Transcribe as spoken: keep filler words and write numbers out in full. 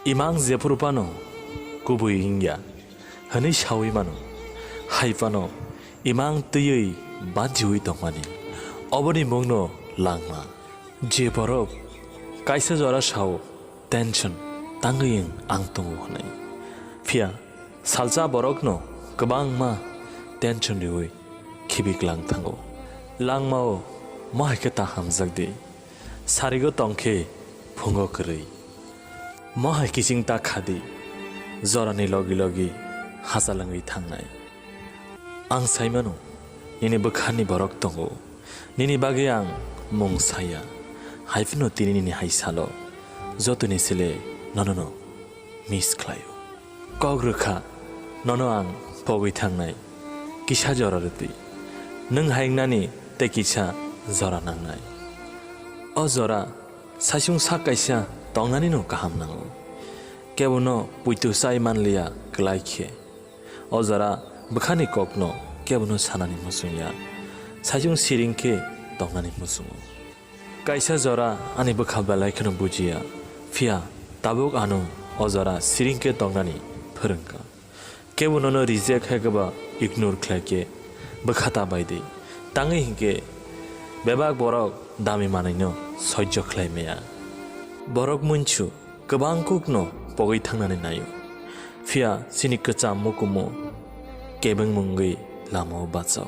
Imang jephuru phano kubui wngya hwnwi saui mano, hai phano imang twiwi banchiui tongmani, oboni mungno langma. Je borok kaisa jora sao, tension tangwi ang tongo hwnwi, phiya salsa borokno kwbangma tension riui khibi klang thango. Langmao mohai khe ta hamjak di, sarigo tong khe phungo kwrwi. Mohai kiching ta kha di, jorani logi logi hachal wngwi thangnai. Ang sai mano, nini bwkhani borok tongo, nini bagwi ang mung saya, hai phano tini nini hai salo jotoni sele nonono miss khlaio. Kok rwkha, nono ang pogwi thangnai, kisa jora rwtwi. Nwng hai wngnani tei kisa jora nangnai. O jora saichung sak kaisa tongnanino kaham nango. Kebono puitu chai manliya kwlai khe. O jora bwkhani kokno kebono sanani muchungya. Saichung siring khe tongnani muchungo. Kaisa jora ani bwkha belai kheno bujiya, phiya tabuk ano o jora siring khe tongnani phwrwngkha. Kebo nono reject hai keba ignore khlai khe bwkha ta bai di. Tangwi hinkhe bebak borok dami manwino soijo khlai maya. Borok munchu kwbang kokno pogwi thangnani naio. Phiya chini kwcham mukumu kebengmungwi lamao bachao.